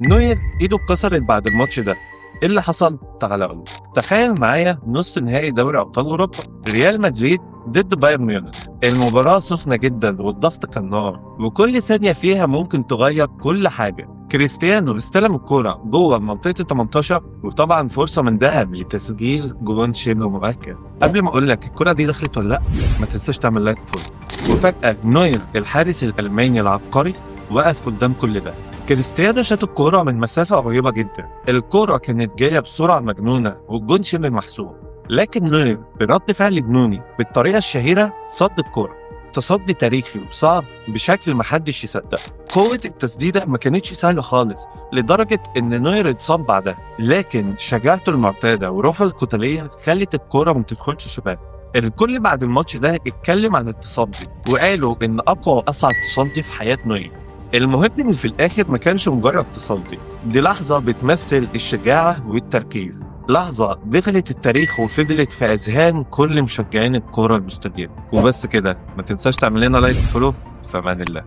نوير ايده اتكسرت بعد الماتش ده. ايه اللي حصل؟ تعال اقول. تخيل معايا نص نهائي دوري ابطال اوروبا، ريال مدريد ضد بايرن ميونخ. المباراة سخنة جدا والضغط كان نار، وكل ثانية فيها ممكن تغير كل حاجة. كريستيانو استلم الكرة جوه منطقة ال 18، وطبعا فرصة من ذهب لتسجيل جون شبه مؤكد. قبل ما اقول لك الكرة دي دخلت ولا لا، ما تنساش تعمل like و follow. وفجأة نوير الحارس الألماني العبقري وقف قدام كل ده. كريستيانو شاط الكرة من مسافة قريبة جدا، الكرة كانت جاية بسرعة مجنونة والجون شبه محسوم، لكن نوير برد فعل جنوني بالطريقة الشهيرة صد الكرة. تصدي تاريخي وصعب بشكل محدش يصدق. قوة التسديدة ما كانتش سهلة خالص، لدرجة إن نوير اتصاب بعدها، لكن شجاعته المعتادة وروحه القتالية خلت الكرة ما تدخلش شباك. الكل بعد الماتش ده اتكلم عن التصدي وقالوا إن أقوى وأصعب تصدي في حياة نوير. المهم إن في الآخر ما كانش مجرد تصدي، دي لحظة بتمثل الشجاعة والتركيز، لحظة دخلت التاريخ وفضلت في أذهان كل مشجعين الكورة المستديرة. وبس كده، ما تنساش تعمل لنا like و follow. في أمان الله.